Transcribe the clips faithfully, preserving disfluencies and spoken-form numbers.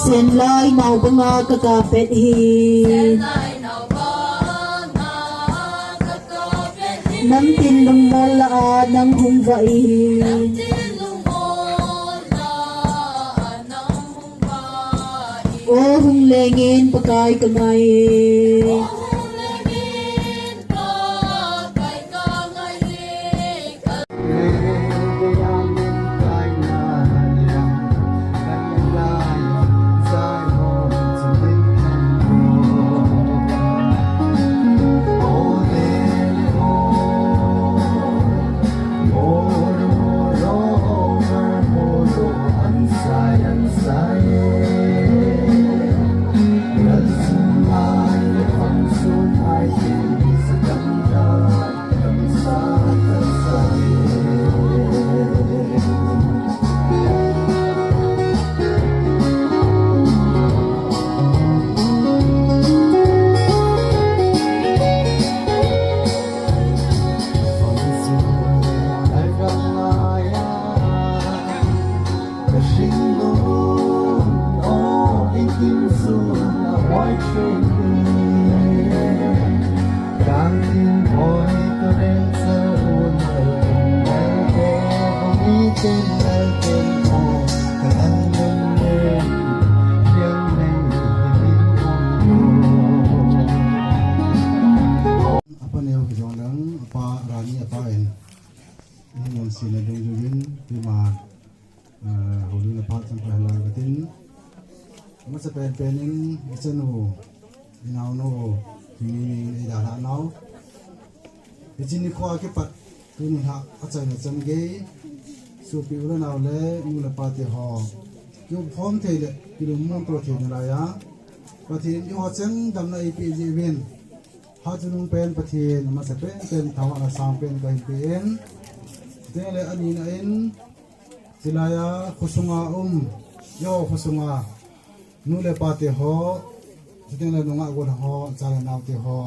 Senlai nau banga ka kapet hi. Namtin lungmol lah a nang hung vah hi. O hung lengin Pakai ka ngai. Apa neo kijong lang, apa Rani, apa en. Ini yang sini dong jugin, lima. Ah, houlimna phat chang kahin lang katin. Masa pen pen in, i chanu, i naonu, i mi mi i dalhah nau. Hiche nikho a kipat, tuni lha, achaina chan gei. Sopi u le nao le, nu le pa te ho. Kikhom thei le, kilungmong to thei nalai a. Pathen in eiho cheng damna eipeh jeh uvin. Hatchungnung pen Pathen, amasa pen pen, thangvahna sang pen kahin pe in. Chuteng le anina in, Chulai a khosunga um, eiho khosunga, nu le pa te ho, chuteng le nungah gollhang ho, cha le nao te ho.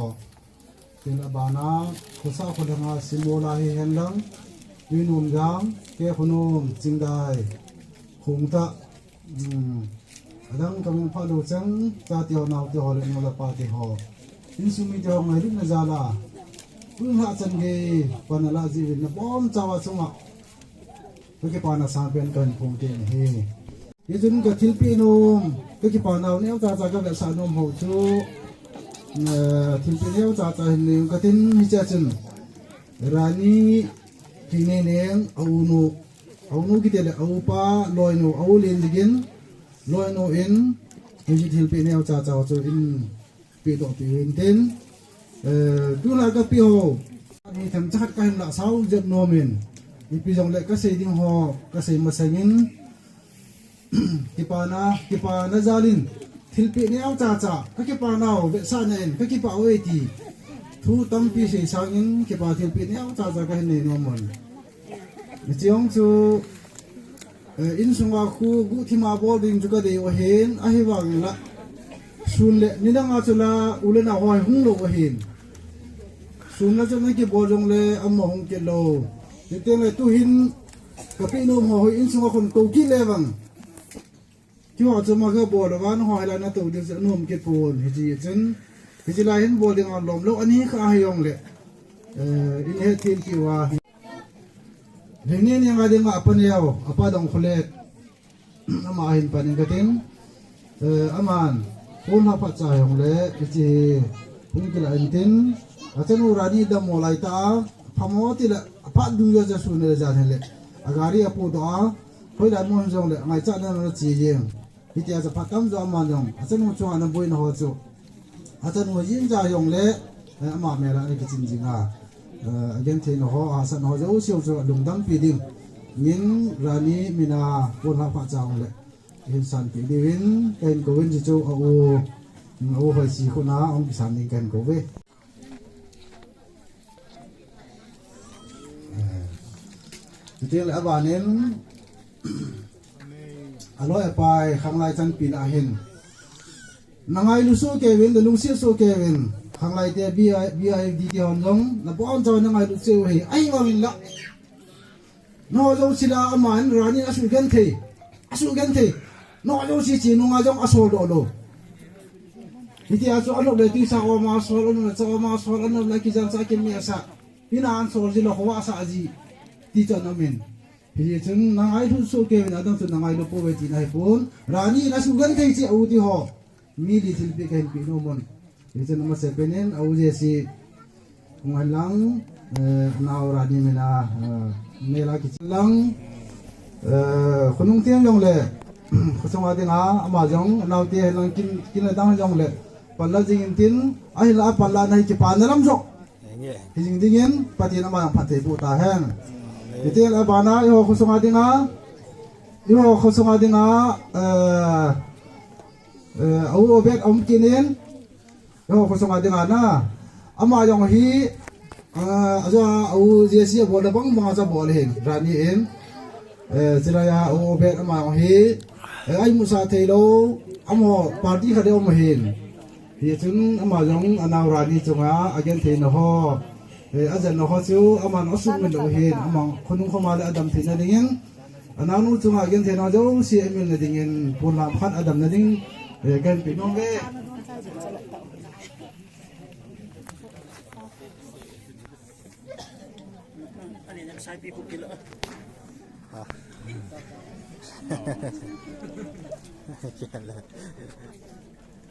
Chuteng le abana, khosa kholhanga simol a hihen lang, Tuinom Jang, Kekhonom, Chingdai, Khongtah, um, adang kamu phalou chang, chate ho, naote ho, le nu le pate ho. Insung mite ho ngailutna jal a. Tun lhah chan gei, pan alah jiuvin nabonchauva chunga kakipana sangpen kahin phong kit ahi. Hichun kathilpeh nom, kakipa nau neocha cha kavetsah nom ho chu, eh, thilpeh neocha cha hin nei ung katin hichea chun. Rani Kingneineng, a unu, a unu kiti le a upa, loinu, a u Lenjigin, loinu in, hiche thilpeh neocha cha ho chu in pehdoh peh uvin tin, eh, tulai kapeh ho. Ni themcha khat kahin lah sao jep nom in. Ipi jongle kasei ding ho, kasei masangin. Kipana, kipana jal in. Thilpeh neocha cha, kakipa nau vetsahna in, kakipah uve ti. Thu tampi sei sangin, kipa thilpeh neocha cha kahin nei nom un. Hiche jong chu, eh, insunga khu guhthima bol ding chu kadei u ahin, ahivangin la. Sun le, nidanga chu la, u le nao ho hung lou u ahin. Sun la chu nakibol jongle, amaho hung kit lou. Hiteng le tuhin, kapeh nom ho, hoi insunga khun kou kit le vang. Keiho chu ama kabol uva, nangho hilai natou diu chu anom kit pon, hiche chun. Hiche lai hin bol ding alom lou, ani kha ahi jongle. Eh, in hethem kit uva. Lhingni ni nga dinga apa neo, apa Dongkholet. Ama ahin pan in katin. Eh, aman, pon lhah phatcha jongle, hiche hi, hung kilah in tin. Achanu Rani dammo lai tah a, phamo tile, aphat dungjuia chu sun le jan hile. Agari apodoh a, hoilai mun jongle, ngaichatna a che jeng. Hitia chu phat tamjo aman jong, achanu chunga naboina ho chu. Achanu jeng ja jongle, eh, ama mel a ana kichin jing a. Eh, agentheina ho, ahahsatna ho jouse chu lungdampi ding. Min Rani mina pon lhah phatcha jongle. Hin sanpeh diuvin, kahin kouvin hiche chu a u, a u Hoisi khut a, ahung kisan ding kahin kouve. Eh, chuteng le abanin, aloi apai khanglai chanpina ahin. Nangailu soh keuvin, nalungset soh keuvin. Khanglai te B I, B I D te hon jong, nabonchauva nangailu cheh u ahi, ahivangin la. Nangho jouse la aman Rani in asugenthei. Asugenthei. Nangho jouse che nunga jong asoldoh lou. Hitia chu anop le tuisa oma asol, anop le cha oma asol, anop le kijang cha kimeh asah. Ina ansol ji lou, khovah asah ji. Ti chu ana um in. Hichun nangailu soh keuvin, adang chu nangailu pouve tina ahipon. Rani in asugenthei cheh u ti ho. Mi li thilpeh kahin peh nom un. Hichun amasapen in, a u Jesse. Hung hen lang, eh, nao Rani mina, eh, mel a kichen lang, eh, khonung teng jongle, khosunga dinga, ama jong, anaote hen lang kin, kin le dang jongle, panla jing in tin, ahinla panlana hi kipana lam joh. Hijing dingin, Pathen in ama jong phatthei boh tahen. Hiti le abana, eiho khosunga dinga, eiho khosunga dinga, eh, Eh, a u Obed aum kit in, eiho khosunga dinga na. Ama jong hi, ah, ajo a u Jesse abol na bang bang a chu abol ahin, Rani in. Eh, chulai a u Obed ama jong hi, eh, a imusah thei lou, amaho party khat le um ahin. Hichun ama jong anao Rani chunga agentheina ho, eh, ajanna ho chu aman asuhmil lou ahin, ama khonung khoma le adam theina dingin. Anaonu chunga gentheina jouse amilna dingin, pon lhah phat adamna ding, eh, kahin peh nom uve.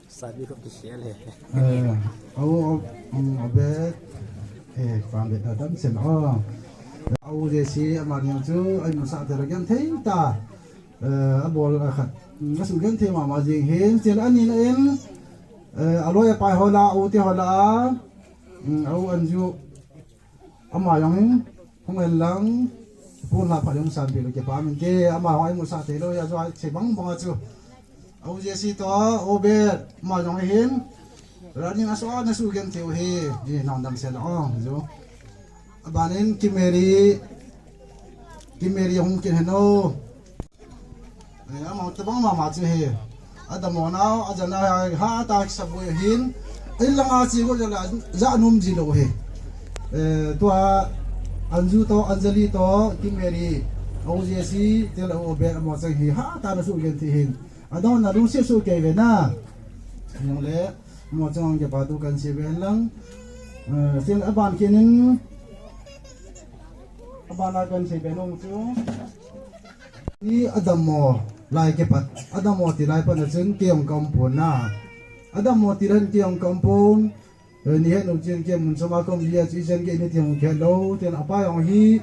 Sabi ko kikhel e. Eh, au, au, um, Obed. Eh, pam bet adam sen, oh. Au Jesse, ama jong chu, a imusah thei le genthei tah. Eh, abol a khat. Um, asugenthei mama jing hin, chule anina in, eh, aloi apai ho la, u te ho la, um, au Anju. Ama jong hin, hung hen lang, pon lhah phat jong sanpeh le kipah inte, ama jong a imusah thei lou, ajo a che bang bang a chu. Au Jesse toh, Obed, ama jong hin, Rani in aso, nasugenthei u hi, hi nang damsel o, jo. Abanin Kimeri, Kimeri hung kit hen o. Eh, ama tabang mama chu hi. Adammo nau, ajanna hi, hatah kisaboi ahin. Inlanga che got jeh a, ja anom ji lou hi. Eh, tua, Anju to, Anjali to, Kim Mary, O J C, tile O Ben, amo chang hi, ha, ta na su gen ti hin. Adon na lu si su ke ve na. Yong le, amo chang ke pa tu kan si ve lang. Eh, tile aban kinin, aban a kan si ve nung chu. Ni adamo lai ke pat. Adamo ti lai pat na chun ke yong kampon na. Adamo ti ran ke yong kampon. Eh, ni het nu chin ke mun chama kom lia chu chen ke ni ti hung ke lo, ten apa yong hi,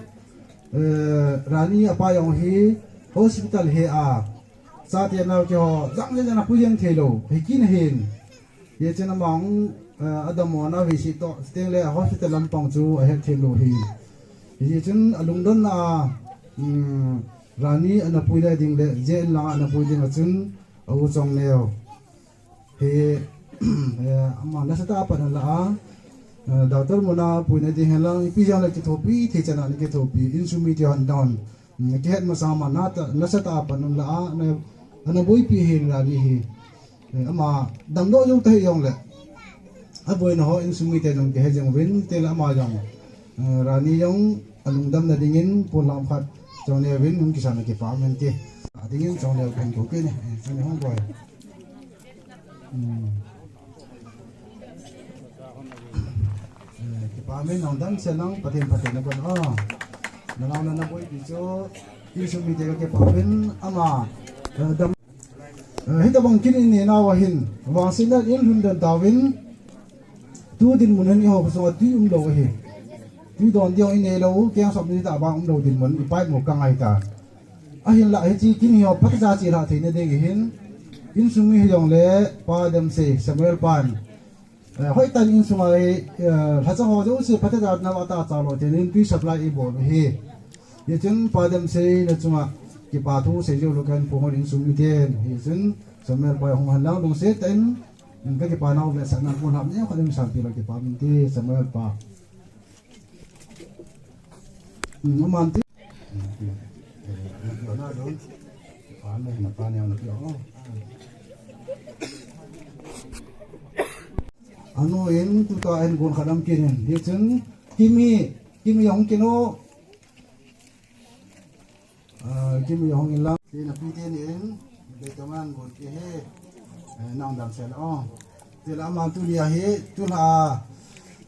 eh, Rani apa yong hi hospital he a. Sa te nau ke ho, jang le jang a pu jeng thei lo, he kin hin. Ye chen amang, eh, adamo na vi si to, teng le hospital lam pang chu a het thei lo hi. Ye chen alung don na, mm, Rani ana pui le ding le, je en la ana pui ding a chun, a u chong neo. He, eh, ama nasa ta pan la a, eh, doctor muna puina ding hen lang, ipi jang le kithopi, thei chana ni kithopi, insung mite hon down. Hmm, kihet masa ma na ta, nasa ta pan la a, na, ana boipi hin la ni hi. Eh, ama damdoh jong ta hi jong le. A boina ho insung mite jong kihet jong uvin, tile ama jong. Eh, Rani jong, alungdam na dingin, pon lam khat, chong neo vin, hung kisa na kipa men ti. A dingin, chong neo kan ko ke ni, eh, chong neo hung boi. Hmm. Eh, kipa min nong dam se nong Pathen Pathen na kon, oh. Na nong na na boipi chu, insung mite ka kipa min ama, eh, dam. Eh, hita bang kin in ni na wa hin, vangsetna in lhun den tavin, tu dinmun hin i ho sung a tui um lo hi. Tui don diu in nei lo, keng sop ni ta bang um lo dinmun, i pai mo ka ngai ta. Ahin la, hichi kin hi ho phatcha chi la thei na ding hin, insung mi hi jong le, Pa Damsei, Samuel pan. Eh, hoi tan insung a, eh, lhacha ho jouse phatcha na wa ta cha lo, tin in tui supply i bol hi. Ye chun Pa Damsei na chunga, kipa thu sei jo lo kan pu hon insung mi ten. Ye chun, Samuel pa hung han lang dong se ten, ka kipa nau ve sa na pu lam ne, kho lim san ti lo kipa min ti, Samuel pa. Hmm, man ti. Anu in tuta en gon khadam kinin. Di chun, Kimi, Kimi hong kino. Ah, Kimi hong in lang. Ti na pi ti ni in. Be to man gon ki he. Eh, nang dam sel o. Tile ama tuni a hi, tula,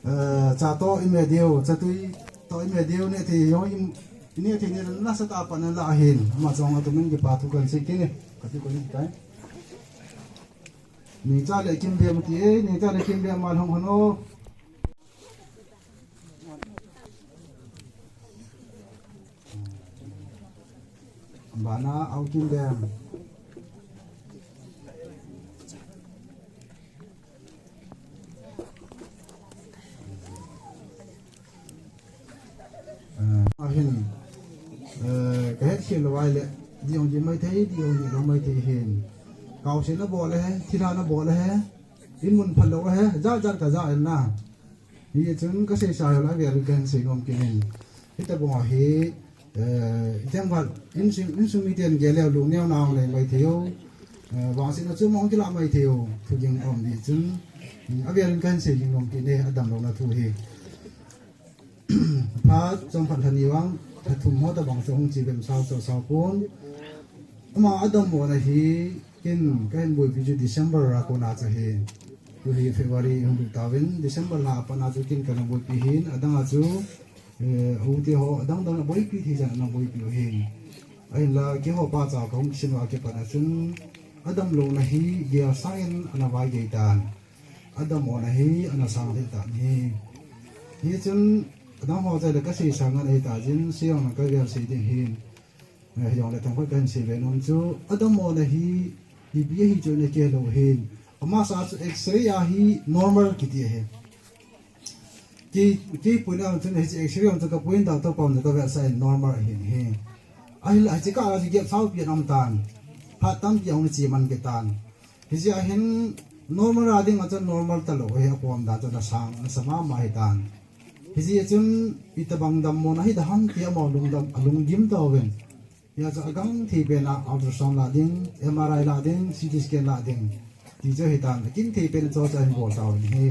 eh, cha to i me diu, cha tui to i me diu ne ti jong i, i ne ti ne nasa ta pan la hin, ama chong a tu min kipa thu kan sei kini, ka ti ko ni kai. Ni cha le Kim Bem ti e, ni cha le Kim Bem ma hong hon o. Bana, au Kim Bem. Eh, ahin, eh, ka het khel lo vai le, di ong di mai thei, di ong di lo mai thei hin. Kau se na bol le he, thila na bol le he, in mun phal lo he, ja ja ka ja en na. Hi chun ka sei sa la vel ka hin sei nom kinin. Hita bong hi, eh, jang val, insung, insung mi ten gel leu lung neo nang le mai thei o. Eh, vangsetna chu mong kila mai thei o. Thu ging om di chun. Hmm, a vel ka hin sei ging nom kinin, a dam lo na thu hi. Phat chom phat lhani vang, phat thum ho ta bang chu hung chi vem sao cho sao pon. Ama a dam mo na hi, Kin ka hin boipi chu December a kona chu hin. Tu hi February hung lut tauvin, December lha a pat a chu kin ka na boipi hin, adang a chu, eh, u te ho, adang dang na boipi thei chan na boipi u hin. Ahinla, keiho pa cha ka hung kisin uva kipat a chun, adam lona hi, gel sangin ana vai gei tan. Adam lona hi, ana sang thei tan hi. Hi chun, adang ho cha le ka sei sang ana hi ta jin, sei ang ka gel sei ding hin. Eh, hijongle themkhat kahin sei ve nom chu, adammo na hi, B P ahi chu na kilo hin. Amasa chu X-ray a hi normal kiti ahi. Kei, kei pui na chu hiche X-ray chu ka pui in doctor pam ka vetsah in normal ahi hi. Ahinla hiche kah a chu gap sao pi aum tan. Phat tampi ahung che man kit tan. Hiche a hin normal a ding a chun normal talou ahi, apom dan chun asang, asa mama ahi tan. Hiche a chun itobang dammo na hi da ham ti amaho lungdam, alunggim tauvin. Hia chu agang thei pen a ultrasound la ding, M R I la ding, C T scan la ding. Ti chu ahi tan, akin thei pen chu chu ahin bol tauvin ahi.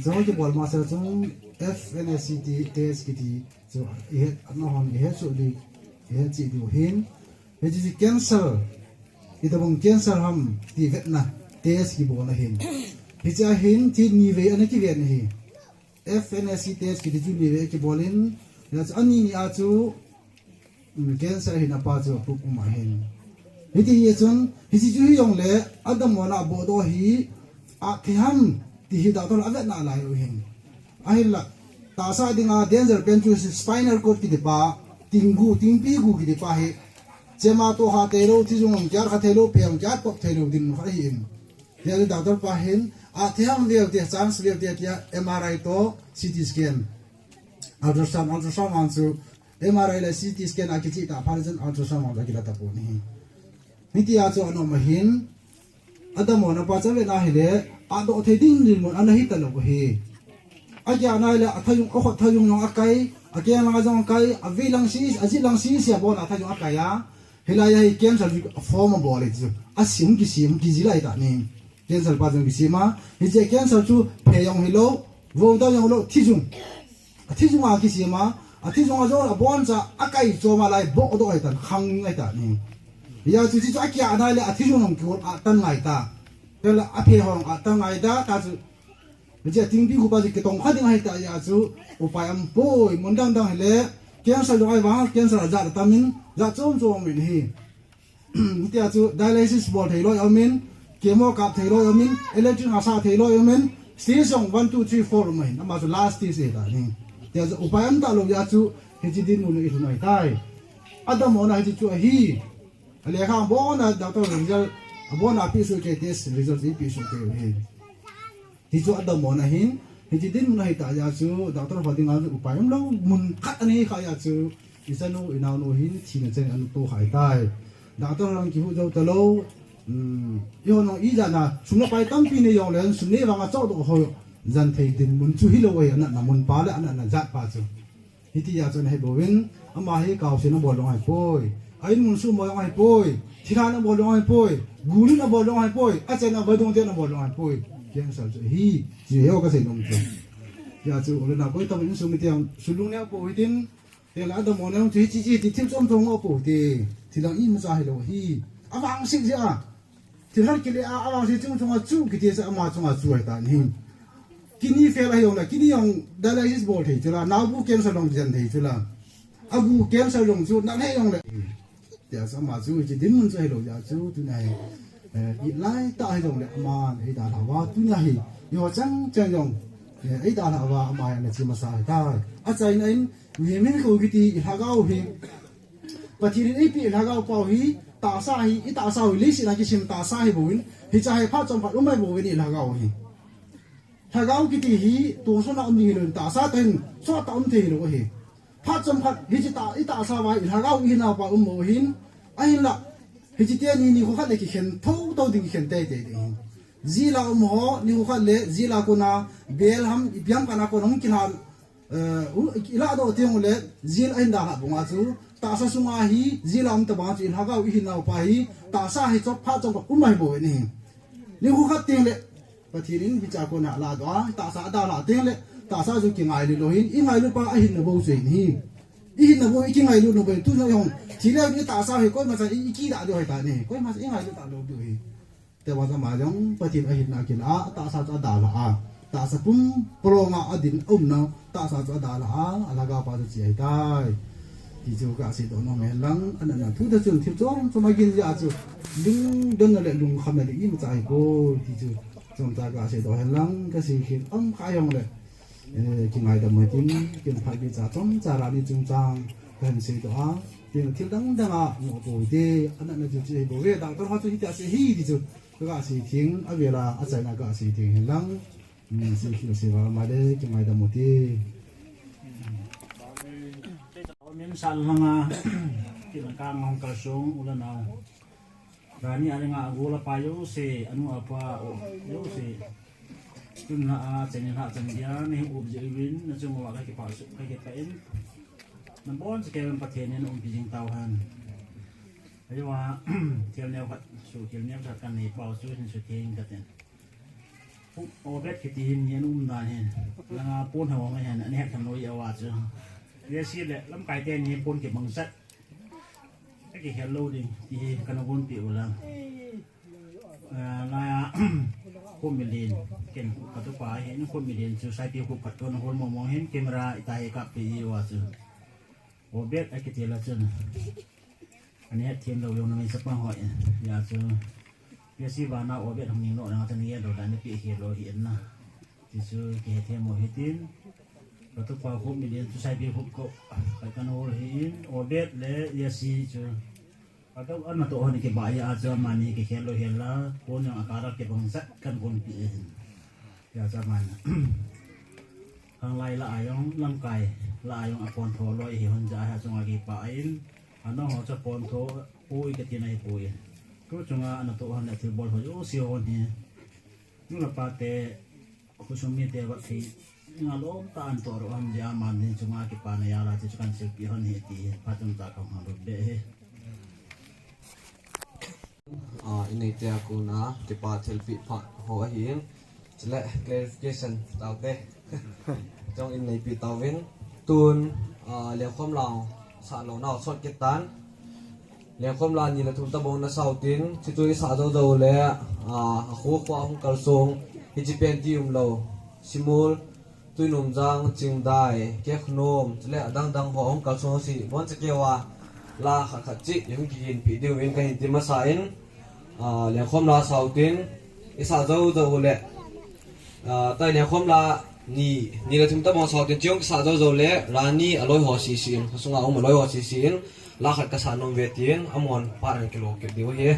Chu kibol masa chun F N A C T test kiti chu ihet, nahon ihet soh diu, ihet cheh diu ahin. Hiche chu cancer, itobang cancer ham ti vetna test kibolna ahin. Hiche ahin, hiche nivei ana kiven ahi. F N A C test kiti chu nivei kibol in, hijeh chun ani ni a chu um, cancer ahin apa chu apuk um ahin. Hiti hi chun, hiche chu hijongle, adamona abohdoh hi, athei ham, ti hi doctor in avetna lai u ahin. Ahinla, tahsa dinga danger pen chu spinal cord kiti pa, tinggu, tingpi gu kiti pa hi, chema tohkha theilou, thijung jong kiatkha theilou, phe jong kiatpop theilou dinmun khat ahin. Hijeh chun doctor pa hin, athei ham veu te, chance veu te, tia M R I toh, C T scan. Ultrasound, ultrasound vang chu, M R I le C T scan a kicheh tah phat chun ultrasound vang chu akila tapon ahi. Hitia chu ana um ahin, adamona pa chu avetna hile, adoh thei ding dinmun ana hitalou ahi. Akiah nai le, athajung, akhut thajung jong akai, akeng lang jong akai, avei lang si, ajit lang si, sia bon athajung akai a. Hilai a hi cancer form abol e chu. Asem kisem, kijil lai tah ni. Cancer pa jong kisem a. Hiche cancer chu phe jong hilou, vo dang jong hilou, thijung. Athijung a kisem a. Athijung a jong abon cha akai chom a lai bohdoh ahitan, khang ahitan ni. Hijeh chun hichu akiah nai le athijung jong kihol atan ngai ta. Tela aphe jong atan ngai ta, ta chu. Hiche tingpi gu pa chu kitongkha ding ahita, hijeh chun upai aumpoi, mun dang dang hile, cancer jong ahivang, cancer ajat atamin, jat chom chom in ahi. Hitia chu dialysis bol thei loi aumin, chemo kap thei loi aumin, electric asah thei loi aumin, stage jong one, two, three, four um ahin, ama chu last stage ahita ni. Hitia chu upai aumtah lou jeh chun, hiche dinmun a ilhun ahitai. Adamona hiche chu ahi. Alekha abona doctor result, abona apeh soh kei, test result chu ipeh soh kei u ahi. Hichu adamona ahin, hiche dinmun ahita jeh chun, doctor ho dinga upai umlou, mun khat anei kha jeh chun, ichanu, inaonu hin, thina chan in ana tohkha ahitai. Doctor ho lang kihuh jou talou, um, ihon jong ijat a, sum le pai tampi nei jongle, sum nei vang a chohdoh ho, jan thei dinmun chu hilou ahi, anatna mun pa le, anatna jat pa chu. Hiti jeh chun ahi bouvin, ama hi kaosen abol jong ahipoi. A in mun sum bol jong ahipoi. Thilhan abol jong ahipoi. Gulin abol jong ahipoi. Achaina vadung ten abol jong ahipoi. Cancer chu ahi. Chu hi kasei nom chu. Hijeh chun u le nao, koi tabang insung mite jong sulungneo pou hitin. Tela adamona jong chu hiche hiche ti thil chom chom ngah pou hite. Thil dang imacha hilou ahi. Avangset jeh a. Thil khat kile a, avangse chung chunga chu, kiti chu ama chunga chu ahitan ahi. Kidney fail ahi jongle, kidney jong dialysis bol thei chula, naobu cancer jong jen thei chula. Agu cancer jong chu, nalheh jongle. Tia chu ama chu, hiche dinmun chu ahilou jeh chun, tuni a hi, eh, ilai tah ahi jongle, aman eidalhah uva, tuni a hi, eiho chang chang jong, eh, eidalhah uva, ama hi ana che masa ahitai. Achaina in, mihem hinkho kiti, ilhagao hi, Pathen in eipeh lhagao pau hi, tahsa hi, itahsa u hi, leiset a kisem tahsa hi bouvin, hiche hi phat chomkhat um ahi bouvin ilhagao hi. Lhagao kiti hi, tonsot a um ding hilou in, tahsa toh hin, sot a um thei hilou ahi. Phat chomkhat, hiche tah, itahsa uva hi, lhagao ihinau pa um bou hin, ahinla, hiche teni nikho khat le kikhen thouthou ding, kikhen teitei ding ahi. Jail a um ho, nikho khat le, jail a kona, bail ham, ipi ham kana kona hung kilhan, Eh, u, ilahdoh teng ule, jail a hin dalhah banga chu, tahsa sunga hi, jail a um tabanga chu, ilhagao ihinau pa hi, tahsa hi chop phat chomkhat um ahi bou ahi. Nikho khat teng le, Pathen in hiche a kona alahdoh a, tahsa adalhah teng le, tahsa chu kingailut lou hin, ingailut pa ahinna bou chu ahi. Ihinna bou, ikingailut lou bou, tuna jong, thi le itahsa hi, koima cha i, ikidah diu ahitai, koima cha ingailut talou diu ahi. Tia chu ama jong Pathen ahinna akilah a, tahsa chu adalhah a. Tahsa pum polong a adin aumna, tahsa chu adalhah a, alhagao pa chu che ahitai. Ti chu kaseidoh nom hen lang, anatna thu te chun thil chom chom agin jeh a chu, lungdonna le lungkhamna le imacha ahipoi, ti chu chomcha kaseidoh hen lang, kasei khel um kha jongle. Eh, kingaidam u hitin, kin phat kicha chomcha lani chungchang, kahin seidoh a, tin thil dang dang a, ngoh pou hite, anatna chu che ahibouve, doctor ho chu hitia chu ahi ti chu, Ka, kasei theng, avel a, achaina kasei theng hen lang. Hmm, sei khel sei val ma le, kingaidam u hite. Min sal langa, kin kang hong kalsong, u le nao. Rani a le nga a gol a pa jouse, anu a pa, o, jouse. Tun la a, cheng in ha chang dia, nei hung up jeh uvin, na chung uva ka kipah suh, ka kipah in. Nabonchauvin Pathen in umpi jing tauhen. Ajeh a, thil neo khat, suhkhel neo khat kanei pau chu hin sutheng katin. Obed kiti hin hin um dan hin. Langa pon ha wang hin, ani het tham lou ya wa chu. Yasi le lamkai te ni pon kibang sat. Aki hello ding, ti hi kana gon pi u la. Ah, la ya, khum milin, ken katu pa hin khum milin chu sai pi khu phat ton hol mo mo hin camera ita hi kap pi wa chu. Obed akiti la chun. Ani het them lou jong na mai sa pa hoi. Ya chu. Yasi vana Obed hung ni no na ta ni ya do da ni pi hi lo hi na. Ti chu kihe them mo hi tin. Katu pa khu milin chu sai pi khu ko. Kai kan hol hi in. Obed le Yasi chu. Katu an ma to hon ki ba ya chu mani ki khel lo hi la. Kon jong akara ki bang sat kan kon pi hin. Ya chu mani. Khanglai la a jong, lamkai la a jong, apon tho loi hi hon ja ha chunga kipa in, ano ho cha pon tho pui kati na hi pui. Tu chunga ana to hon le thil bol ho jouse hon hi. Nu le pa te, khosung mite vat thei, nga lom tah a an to ro hon ja man din chunga kipa na ya la ti chu kan silpi hon hi ti, phat chomcha ka hon lut be hi. Ah, in neite a kona kipa thilpeh phat ho ahin. Chule clarification taute. Chong in neipi tauvin. Tun, ah, lengkhom la sah lou nau sot kit tan. Lengkhom la ni le thum tabang na sau tin, chuchu i sah jou jou le, ah, a khu khua hung kalsong, hichi pen ti um lou. Simul, Tuinumjang, Chingdai, Kekhunom, chule adang dang ho hung kalsong si, bon chakeo a, la khat khat chi, i hung kiginpi diu in kahin ti masa in, ah, lengkhom la sau tin, i sah jou jou le, ah, tai lengkhom la ni, ni le thum tabang sau tin, chi hung kisah jou jou le, la ni a loi ho sisi in, ka sunga um a loi ho sisi in, la khat ka sah nom ve tin, amon pa an kilo kit diu hi.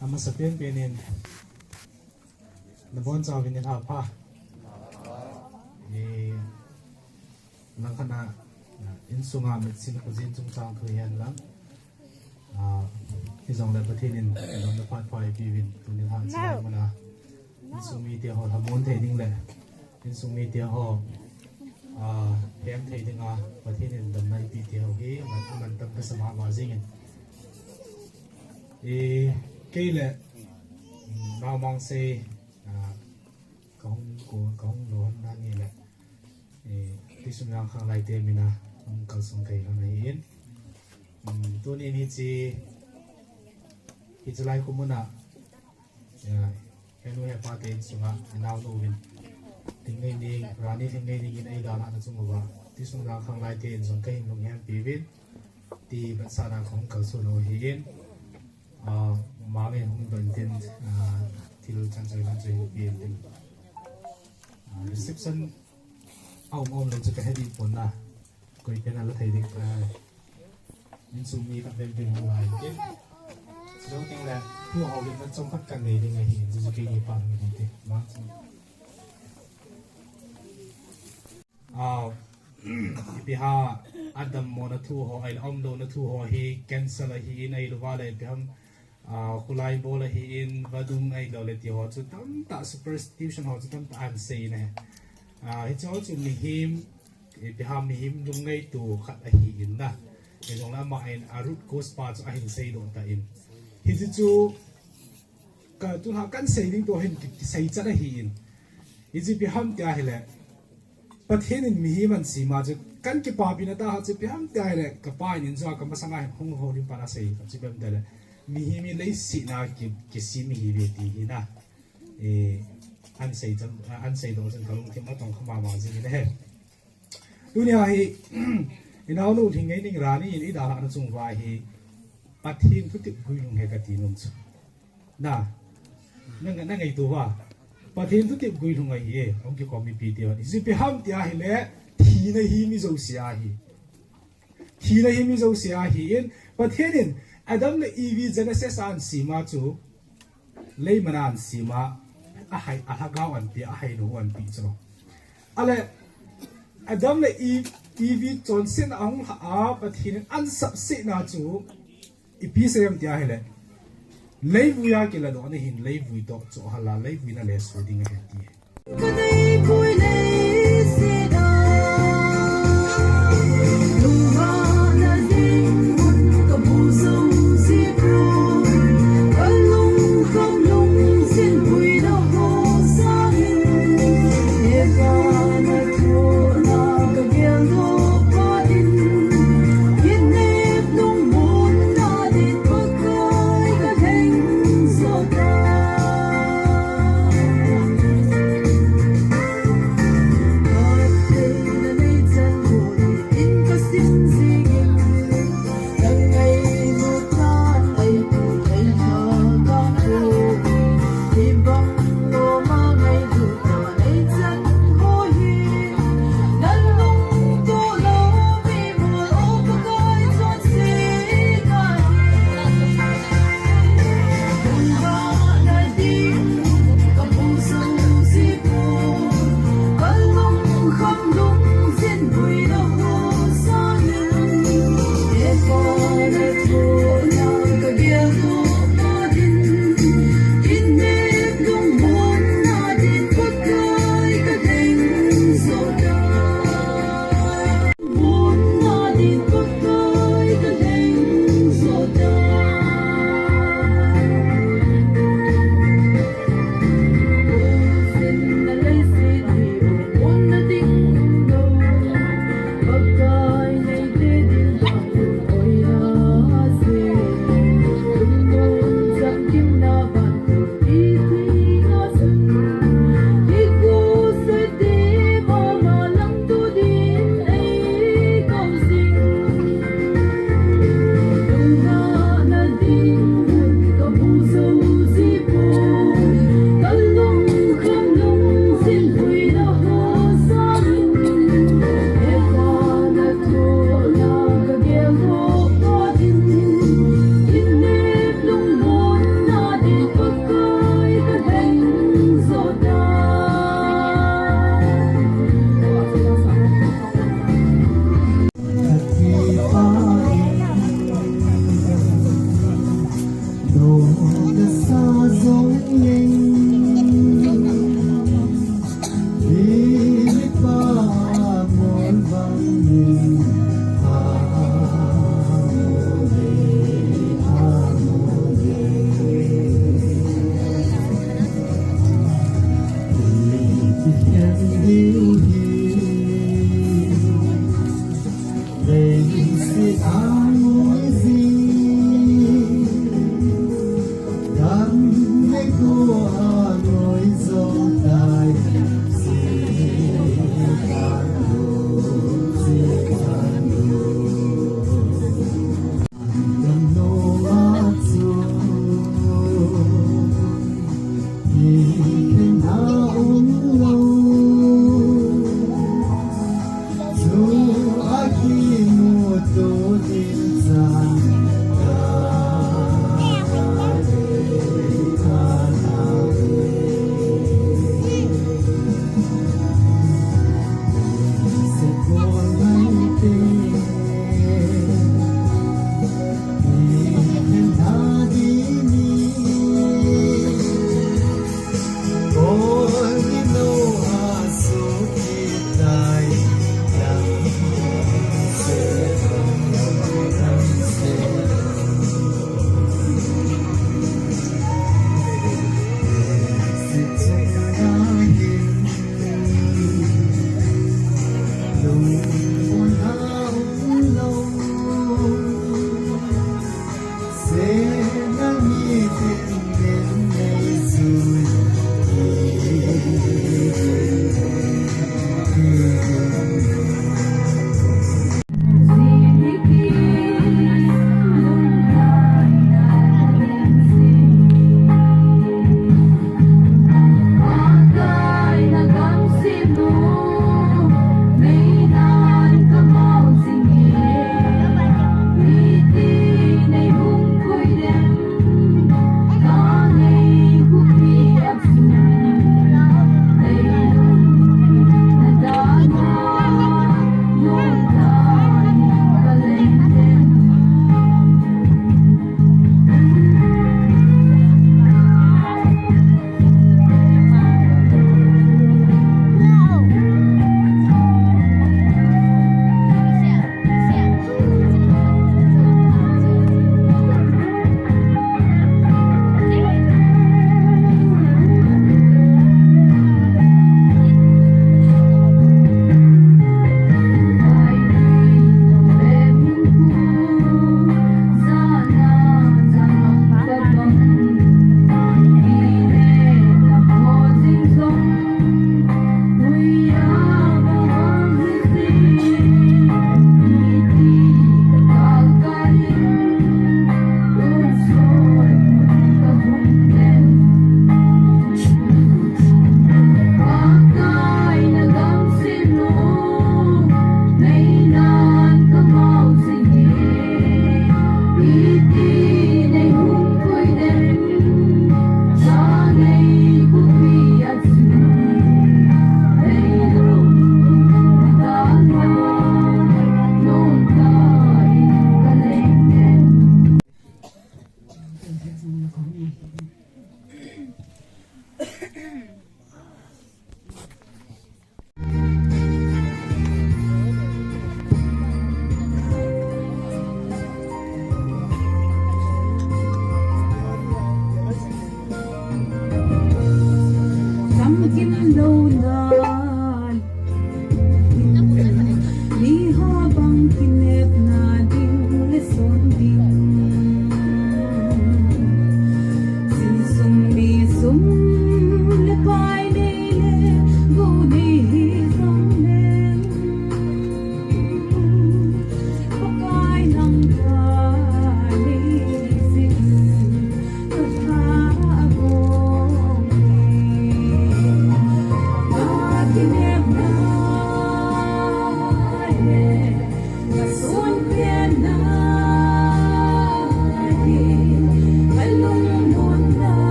Amasa pen pen in nabonchauvin nilhah pha. Eh, langkhat a, ah, insunga mitsin khojin chungchang thu hihen lang. Ah, hijongle Pathen in damna phat pha eipeuvin, tuni nilhah chilai muna insung mite ho lhamon thei ding le insung mite ho, ah, hem thei dinga Pathen in damna eipeh ti ho hi, man, amantam kasa mama jingin. Eh, kei le, mm, Naomang sei, ah, kahung ko, kahung lou hon na ni le, eh, Tuisumjang Khanglai te mina hung kalsong kei hon ahin. Mm, tunin hiche, hiche lai khu muna, eh, henu hepa te insunga, inaonu vin Lhingngeining, Rani Lhingngeining in eidalhah na chung uva, Tuisumjang Khanglai te in jong kahin lunghempi uvin, ti vetsahna kahung kalson u ahin, ah, Mang in hung doh intin, ah, thil chan choi chan choi hin pe intin. Ah, reception a um um lou chu kahe dih pon na. Koi pen ala thei ding, ah, insung mi khat veng veng hung lai intin. Jou teng le, thu ho vin na chomkhat kanei ding ahi, chu chu keini pa ngai ding. Mang chu. Ah, ipi ham, adammona thu ho, ahile aumlouna thu ho hi cancel ahin, ahilou vale ipi ham, ah, khulai bol ahin, vadung ahilou le ti ho chu tamtah superstition ho chu tamtah ahin sei in ahi. Ah, hiche ho chu mihem, ipi ham mihem lungngaito khat ahin na. Hijongle aman a root cause pa chu ahin seidoh tan. Hiche chu ka tunha kahin sei ding toh hin ki, kisei chan ahin. Hiche ipi ham tia ahile. Pathen in mihem asem a chu, kahin kipapina tah chu ipi ham tia ahile, kapa in injo a kamasanga hin hung houlim pa in asei, kachi bem tale, mihem hi leiset a ki, kisem ahiuve ti hi na. Eh, ahin sei chan, ahin seidoh chan kalungthim atong kha mama jing in ahi. Tunia hi, inaonu Lhingneining Rani in eidalhahna chung uva hi, Pathen thutep guilhung ahi kati nom chu. Na, na, na ngaito uva. Pathen thutep guilhung ahi e, hung kikhom mipi te hon. Ipi ham tia ahile, thina hi mi jouse a ahi. Thina hi mi jouse a ahin, Pathen in Adam le Eve Genesis a ahin sem a chu, leiman a ahin sem a, ahai, alhagao ahin pe, ahaina ahin pe chu. Ale, Adam le Eve, Eve chonsetna ahung lha a, Pathen in ahin sapsetna chu, ipi sei em tia ahile, leivui a kiladohna hin leivui toh choh hal a, leivui na lesu ding ahi ti.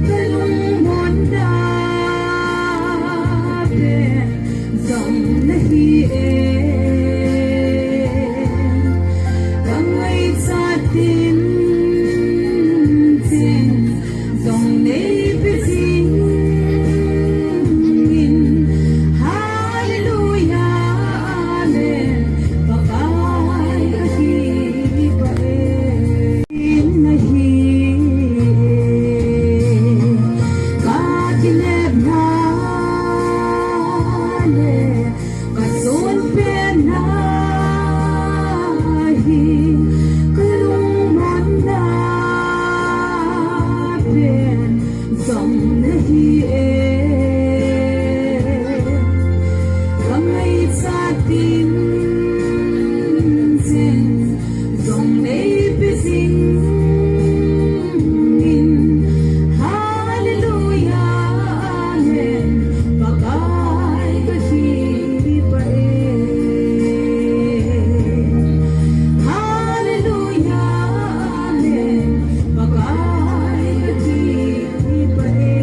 Kalungmonna pen jong nahi e, kangaichat in chen jong neipe jingin. Hallelujah, amen. Pakai kakipah e. Nahi e, kakinepna le kasunpena hi, kalungmonna pen jong nahi e, kangaichat in chen jong neipe jingin. Hallelujah, amen. Pakai kakipah e. Hallelujah, amen. Pakai kakipah e.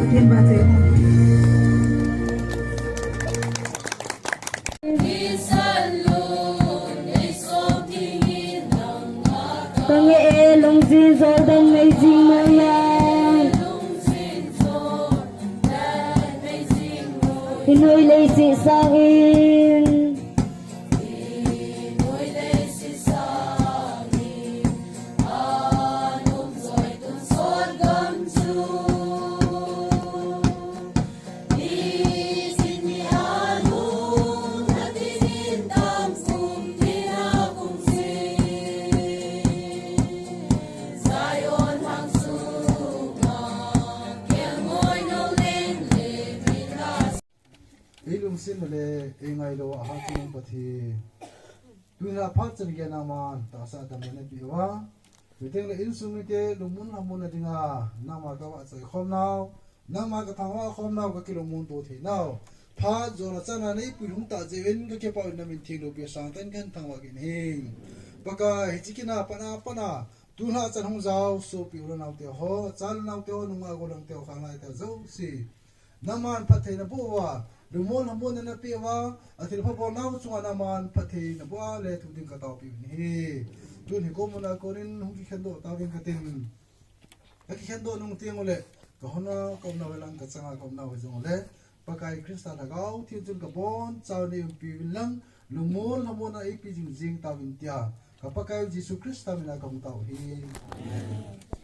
Pathen vahchoi. Kange e, lungjin jol dan mei jing noiya. Inoi leiset sangin. Ei lungsetna le ei ngailou a Hatchungnung Pathen, tuni a phat chan geiya nangman tahsa damna napeh uva, chuteng le insung mite lungmon lhamonna dinga nangma kavahchoi khom nau, nangma kathangvah khom nau, kakilungmon to thei nau, phat jona chana neipui lhung tah jeh uvin kakipah uvin, namin theng loupi a sangtah in kahin thangvah kit in ahi. Pakai, hiche kin a pat a pat a tulha chan hung jao sopi u le nao teho, cha le nao teho, nungah gollhang teho, khanglai teho jouse, nangman phatthei naboh uva, lungmon lhamonna napeh uva, athilpha bolnau chunga nangman phatthei naboh a le thu ding kataopeh uvin ahi. Tun hiche mun a konin hung kikhendoh tauving katin, kakikhendoh nung teng uleh, kahon a kaumnau hilang, kachang a kaumnau hijongle, Pakai Christa Lhagao Theng chun kabonchauva neiumpi uvin lang, lungmon lhamonna eipeh jing jing tauvin tia, ka Pakai Jesu Christa mina kahung tao ahi. Amen.